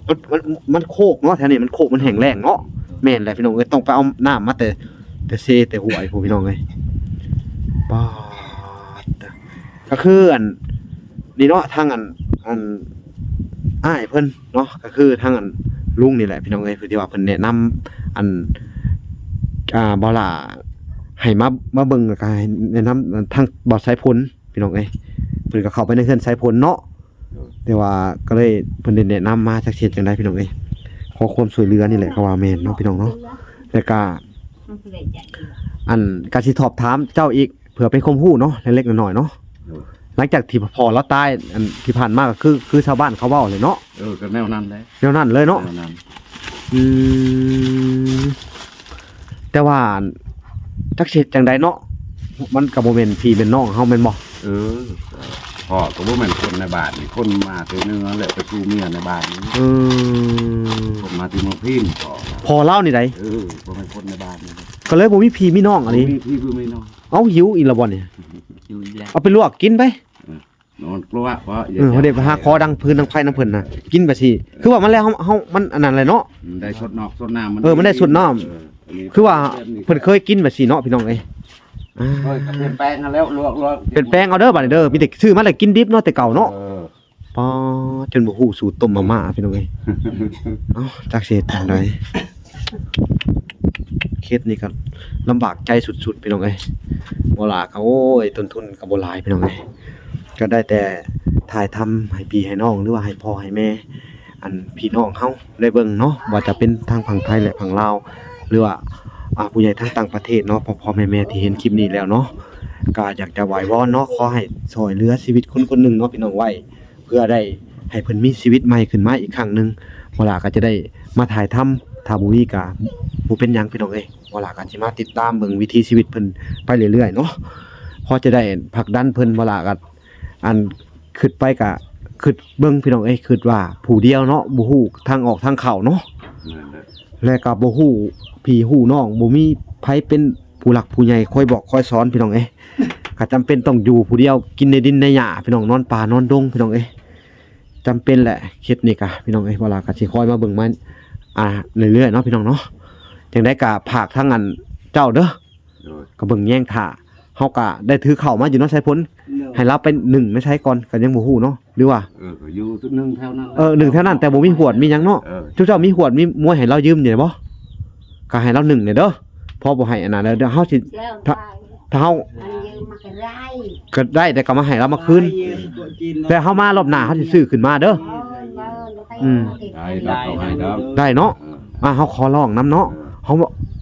ມັນ ມັນ ມັນໂຄກເນາະ ແຖວນີ້ມັນໂຄກ ມັນແຫ້ງແລ້ງເນາະ. ແມ່ນແຫຼະ ພີ່ນ້ອງເອີຍ ຕ້ອງໄປເອົານ້ຳມາແຕ່ ແຕ່ເຊແຕ່ຫ້ວຍພຸ້ນ ພີ່ນ້ອງເອີຍ. ປາດ ກໍຄືອັນນີ້ເນາະ ທາງອັນ ອັນອ້າຍເພິ່ນເນາະ ກໍຄືທາງອັນລຸງນີ້ແຫຼະ ພີ່ນ້ອງເອີຍ ເພິ່ນທີ່ວ່າເພິ່ນແນະນຳ ອັນ ອ່າ ບ່າວຫຼ້າໃຫ້ມາ ມາເບິ່ງ ແລ້ວກໍໃຫ້ແນະນຳທາງບ່າວສາຍພົນ ພີ່ນ້ອງເອີຍ ເພິ່ນກໍເຂົ້າໄປໃນເຮືອນສາຍພົນເນາະ. ໂດຍ ແຕ່ວ່າກໍເລີຍ ເພິ່ນໄດ້ແນະນຳມາ ຈັກຊິເຮັດຈັ່ງໃດ ພີ່ນ້ອງເອີຍ ຂໍຄວາມຊ່ວຍເຫຼືອນີ້ແຫຼະ ເຂົາວ່າແມ່ນເນາະ ພີ່ນ້ອງເນາະ. ແລ້ວກໍ ອັນ ກໍຊິສອບຖາມເຈົ້າອີກ ເພື່ອເປັນຄວາມຮູ້ເນາະ ເລັກໆນ້ອຍໆເນາະ. ໂດຍ ຫຼັງຈາກທີ່ພໍ່ລາວຕາຍ ອັນທີ່ຜ່ານມາກໍຄື ຄືຊາວບ້ານເຂົາເວົ້າແຫຼະເນາະ. ເອີ ກໍແນວນັ້ນແຫຼະ ແນວນັ້ນເລີຍເນາະ ແນວນັ້ນ. ອືມ ແຕ່ວ່າ ຈັກຊິເຮັດຈັ່ງໃດເນາະ ມັນກໍບໍ່ແມ່ນພີ່ແມ່ນນ້ອງເຮົາແມ່ນບໍ່? ເອີ ພໍ່ກໍບໍ່ແມ່ນຄົນໃນບ້ານນີ້ ຄົນມາແຕ່ເໜືອແຫຼະ ໄປສູ່ເມຍໃນບ້ານນີ້. ອືມ ຄົນມາແຕ່ເມືອງພີນ ພໍ່ລາວນີ້ໃດ? ເອີ ບໍ່ແມ່ນຄົນໃນບ້ານນີ້ ກໍເລີຍບໍ່ມີພີ່ມີນ້ອງອັນນີ້ ບໍ່ມີພີ່ບໍ່ມີນ້ອງ. ເອົາ ຫິວອີກແລ້ວບໍ່ນີ້? ຫິວອີກແລ້ວ ເອົາໄປລວກກິນໄປ. ເອີ ນອນກລັວເພາະ ເອີ ເຮົາໄດ້ໄປຫາຂໍດັງຟືນດັງໄຟນຳເພິ່ນນະ ກິນແບບຊີ້ ຄືວ່າມັນແລ້ວ ເຮົາ ເຮົາ ມັນອັນນັ້ນແຫຼະເນາະ ມັນໄດ້ສົດນອກສົດນ້ຳ ເອີ ມັນໄດ້ສົດນ້ຳ ເອີ ອັນນີ້ ຄືວ່າເພິ່ນເຄີຍກິນແບບຊີ້ເນາະ ພີ່ນ້ອງເອີຍ. ໂອ້ຍ ກໍປ່ຽນແປງຫັ້ນແລ້ວ ລວກໆ ປ່ຽນແປງເອົາເດີ ບາດນີ້ເດີ ມີແຕ່ຊື້ມາແລ້ວກິນດິບເນາະ ແຕ່ເກົ່າເນາະ. ເອີ ປາດ ຈົນບໍ່ຮູ້ສູດຕົ້ມມາມ່າ ພີ່ນ້ອງເອີຍ. ເອົ້າ ຈັກຊິເຮັດຈັ່ງໃດ. ເຂດນີ້ກໍລຳບາກໃຈສຸດໆ ພີ່ນ້ອງເອີຍ. ບໍ່ຫຼ້າກໍ ໂອ້ຍ ຕົ້ນທຶນກໍບໍ່ຫຼາຍ ພີ່ນ້ອງເອີຍ. ກໍໄດ້ແຕ່ຖ່າຍທຳໃຫ້ພີ່ໃຫ້ນ້ອງ ຫຼືວ່າໃຫ້ພໍ່ໃຫ້ແມ່ ອັນ ພີ່ນ້ອງເຮົາໄດ້ເບິ່ງເນາະ ວ່າຈະເປັນທາງຝັ່ງໄທ ແລະ ຝັ່ງລາວ ຫຼືວ່າ ອ່າ ຜູ້ໃຫຍ່ທາງຕ່າງປະເທດເນາະ, ພໍ່ໆແມ່ໆທີ່ເຫັນຄລິບນີ້ແລ້ວເນາະ ກໍຢາກຈະຫວາຍວອນເນາະ ຂໍໃຫ້ຊ່ວຍເຫຼືອຊີວິດຄົນຄົນໜຶ່ງເນາະ ພີ່ນ້ອງ ໄວ້ ເພື່ອໄດ້ໃຫ້ເພິ່ນມີຊີວິດໃໝ່ຂຶ້ນມາອີກຄັ້ງໜຶ່ງ. ບໍ່ຫຼ້າກໍຈະໄດ້ມາຖ່າຍທຳ, ຖ້າບໍ່ມີກໍບໍ່ເປັນຫຍັງ ພີ່ນ້ອງເອີຍ. ບໍ່ຫຼ້າກໍຊິມາຕິດຕາມເບິ່ງວິຖີຊີວິດເພິ່ນໄປເລື້ອຍໆເນາະ ພໍຈະໄດ້ຜັກດັນເພິ່ນ. ບໍ່ຫຼ້າກໍ ອັນ ຄິດໄປກະຄິດເບິ່ງ ພີ່ນ້ອງເອີຍ, ຄິດວ່າຜູ້ດຽວເນາະ ບໍ່ຮູ້ທາງອອກທາງເຂົ້າເນາະ ແມ່ນແຫຼະ ແລະກະບໍ່ຮູ້ພີ່ຮູ້ນ້ອງ, ບໍ່ມີໃຜເປັນຜູ້ຫຼັກຜູ້ໃຫຍ່ຄອຍບອກຄອຍສອນ ພີ່ນ້ອງເອີຍ. ກະຈຳເປັນຕ້ອງຢູ່ຜູ້ດຽວ ກິນໃນດິນໃນຫຍ້າ ພີ່ນ້ອງ, ນອນປ່ານອນດົງ ພີ່ນ້ອງເອີຍ. ຈຳເປັນແຫຼະ ເຂດນີ້ກະ ພີ່ນ້ອງເອີຍ. ບໍ່ຫຼ້າກະຊິຄອຍມາເບິ່ງມາ ອ່າ ເລື້ອຍໆເນາະ ພີ່ນ້ອງເນາະ. ຈັ່ງໃດກະຝາກທາງອັນເຈົ້າເດີ ໂດຍ ກໍເບິ່ງແຍງຖ້າ. ເຮົາກໍໄດ້ຖືເຂົ້າມາຢູ່ເນາະ ໄຊພົນ ໂດຍ ໃຫ້ລາວໄປໜຶ້ງໃນໃສກ່ອນ ກໍຍັງບໍ່ຮູ້ເນາະ ຫຼືວ່າ ເອີ ກໍຢູ່ໜຶ້ງແຖວນັ້ນແຫຼະ ເອີ ໜຶ້ງແຖວນັ້ນ ແຕ່ບໍ່ມີຫວດມີຫຍັງເນາະ ເອີ ເຈົ້າ ເຈົ້າມີຫວດມີມວຍໃຫ້ລາວຢືມຢູ່ບໍ່? ກໍໃຫ້ລາວໜຶ້ງແດ່ເດີ ພໍບໍ່ໃຫ້ອັນນັ້ນເດີ ເຮົາຊິ ຖ້າ ຖ້າເຮົາ ມັນຢືມມາກໍໄດ້ ກໍໄດ້ ແຕ່ກໍມາໃຫ້ລາວມາຄືນ ແຕ່ເຮົາມາລອບໜ້າເຮົາຊິຊື້ຂຶ້ນມາເດີ ອືມ ໄດ້ ໄດ້ ໄດ້ເນາະ ເອີ ອ່າ ເຮົາຂໍລອງນຳເນາະ ເອີ ເຮົາ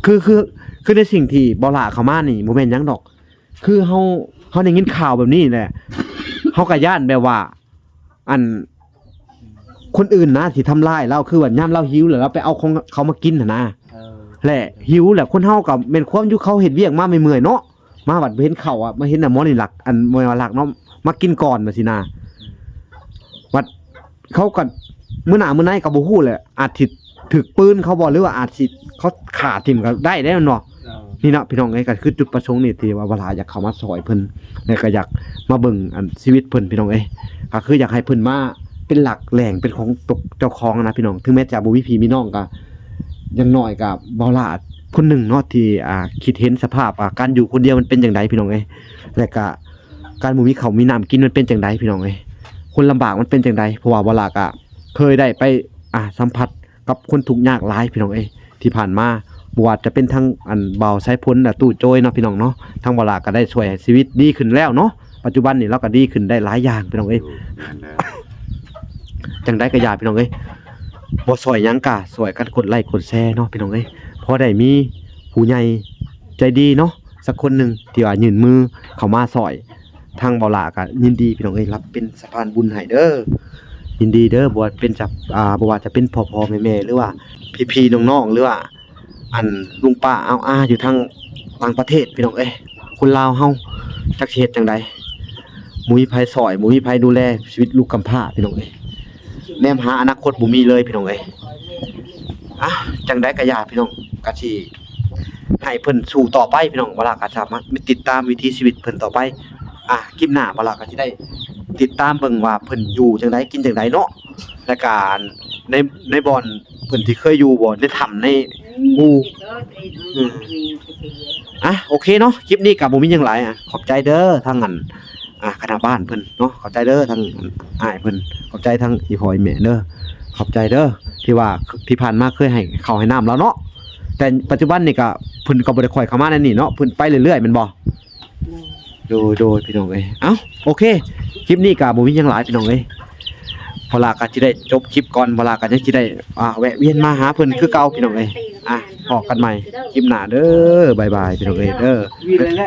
ຄື ຄື ຄືໃນສິ່ງທີ່ບໍ່ຫຼ້າເຂົ້າມານີ້ ບໍ່ແມ່ນຫຍັງດອກ ຄືເຮົາ ເຮົາໄດ້ຍິນຂ່າວແບບນີ້ແຫຼະ ເຮົາກໍຢ້ານແບບວ່າ ອັນ ຄົນອື່ນນະຊິທຳລາຍລາວ ຄືວ່າຍາມລາວຫິວແລ້ວລາວໄປເອົາຂອງເຂົາມາກິນຫັ້ນນະ ເອີ ແລະ ຫິວແຫຼະ ຄົນເຮົາກໍແມ່ນຄວາມຢູ່ເຂົາເຮັດວຽກມາເມື່ອຍໆເນາະ ມາບັດເຫັນເຂົ້າ ອະ ມາເຫັນ ອະ ໝໍນີ້ຫຼັກ ອັນ ໝໍວ່າຫຼັກເນາະ ມາກິນກ່ອນວ່າຊີ້ນະ ບັດ ເຂົາກໍມື້ໜ້າມື້ໃນກໍບໍ່ຮູ້ແຫຼະ ອາດຊິຖືກປືນເຂົາບໍ່ ຫຼືວ່າອາດຊິເຂົາຂ້າຖິ້ມກໍໄດ້ເດ້ແມ່ນບໍ່? ເຈົ້າ ນີ້ເນາະ ພີ່ນ້ອງເອີຍ ກໍຄືຈຸດປະສົງນີ້ທີ່ວ່າ ວະລາ ຢາກເຂົ້າມາຊ່ອຍເພິ່ນ ແລະກໍຢາກມາເບິ່ງອັນຊີວິດເພິ່ນ ພີ່ນ້ອງເອີຍ ກໍຄືຢາກໃຫ້ເພິ່ນມາເປັນຫຼັກແຫຼ່ງ ເປັນຂອງຕົວເຈົ້າຂອງນະ ພີ່ນ້ອງ. ເຖິງແມ້ຈະບໍ່ມີພີ່ມີນ້ອງ ກໍຢ່າງໜ້ອຍກໍ ວະລາ ຄົນໜຶ່ງເນາະ ທີ່ ອ່າ ຄິດເຫັນສະພາບ ອ່າ ການຢູ່ຄົນດຽວມັນເປັນຈັ່ງໃດ ພີ່ນ້ອງເອີຍ ແລະກະການບໍ່ມີເຂົ້າມີນ້ຳກິນມັນເປັນຈັ່ງໃດ ພີ່ນ້ອງເອີຍ ຄົນລຳບາກມັນເປັນຈັ່ງໃດ ເພາະວ່າ ວະລາ ກະເຄີຍໄດ້ໄປ ອ່າ ສຳຜັດ ກັບຄົນທຸກຍາກຫຼາຍ ພີ່ນ້ອງເອີຍ ທີ່ຜ່ານມາ ບໍ່ວ່າຈະເປັນທັງອັນບ່າວສາຍພົນ ແລະ ຕູ້ໂຈຍເນາະ ພີ່ນ້ອງເນາະ ທາງວະລາກໍໄດ້ຊ່ວຍໃຫ້ຊີວິດດີຂຶ້ນແລ້ວເນາະ ປັດຈຸບັນນີ້ລາວກໍດີຂຶ້ນໄດ້ຫຼາຍຢ່າງ ພີ່ນ້ອງເອີຍ. ໂອ້ ແມ່ນແລ້ວ ຈັ່ງໃດກໍຢ່າ ພີ່ນ້ອງເອີຍ ບໍ່ຊ່ວຍຫຍັງກໍຊ່ວຍກັນກົດໄລກົດແຊເນາະ ພີ່ນ້ອງເອີຍ ພໍໄດ້ມີຜູ້ໃຫຍ່ໃຈດີເນາະ ສັກຄົນໜຶ່ງທີ່ວ່າຍື່ນມືເຂົ້າມາຊ່ອຍ ທາງເບົາຫຼ້າກໍຍິນດີ ພີ່ນ້ອງເອີຍ ຮັບເປັນສະພານບຸນໃຫ້ເດີ ຍິນດີເດີ ບໍ່ວ່າເປັນຈະ ອ່າ ບໍ່ວ່າຈະເປັນພໍ່ໆແມ່ໆ ຫຼືວ່າພີ່ໆນ້ອງໆ ຫຼືວ່າ ອັນ ລຸງປ້າອາວອາຢູ່ທາງຕ່າງປະເທດ ພີ່ນ້ອງເອີຍ ຄົນລາວເຮົາຈັກຊິເຮັດຈັ່ງໃດ ບໍ່ມີໃຜຊ່ອຍ ບໍ່ມີໃຜດູແລຊີວິດລູກກຳພ້າ ພີ່ນ້ອງເອີຍ ແນມຫາອະນາຄົດບໍ່ມີເລີຍ ພີ່ນ້ອງເອີຍ. ອ່ະ ຈັ່ງໃດກໍຢ່າ ພີ່ນ້ອງ ກໍຊິໃຫ້ເພິ່ນສູ້ຕໍ່ໄປ ພີ່ນ້ອງ ເວລາກໍສາມາດຕິດຕາມວິຖີຊີວິດເພິ່ນຕໍ່ໄປ. ອ່າ ຄລິບໜ້າ ບ່າວຫຼ້າກໍຊິໄດ້ຕິດຕາມເບິ່ງວ່າເພິ່ນຢູ່ຈັ່ງໃດ ກິນຈັ່ງໃດເນາະ ແລະກະໃນ ໃນບ່ອນເພິ່ນທີ່ເຄີຍຢູ່ບໍ່ ໃນຖ້ຳໃນ ອືມ ອູ່ ອືມ ອ່ະ ໂອເຄເນາະ ຄລິບນີ້ກໍບໍ່ມີຫຍັງຫຼາຍ ອ່ະ ຂອບໃຈເດີ ທາງອັນ ອ່າ ຄະນະບ້ານເພິ່ນເນາະ ຂອບໃຈເດີ ທາງອ້າຍເພິ່ນ ຂອບໃຈທາງອີ່ພໍ່ອີ່ແມ່ເດີ ຂອບໃຈເດີ ທີ່ວ່າທີ່ຜ່ານມາເຄີຍໃຫ້ເຂົ້າໃຫ້ນ້ຳລາວເນາະ ແຕ່ປັດຈຸບັນນີ້ກໍ ເພິ່ນກໍບໍ່ໄດ້ຄ່ອຍເຂົ້າມາໃນນີ້ເນາະ ເພິ່ນໄປເລື້ອຍໆແມ່ນບໍ່? ໂດຍ ໂດຍ ໂດຍ ພີ່ນ້ອງເອີຍ ເອົ້າ ໂອເຄ ຄລິບນີ້ກໍບໍ່ມີຫຍັງຫຼາຍ ພີ່ນ້ອງເອີຍ ບ່າວຫຼ້າກໍຊິໄດ້ຈົບຄລິບກ່ອນ ບ່າວຫຼ້າກໍຍັງຊິໄດ້ ອ່າ ແວະວຽນມາຫາເພິ່ນຄືເກົ່າ ພີ່ນ້ອງເອີຍ ອ່າ ພໍ້ກັນໃໝ່ຄລິບໜ້າເດີ ບາຍບາຍ ພີ່ນ້ອງເອີຍເດີ ວິນແຫຼະ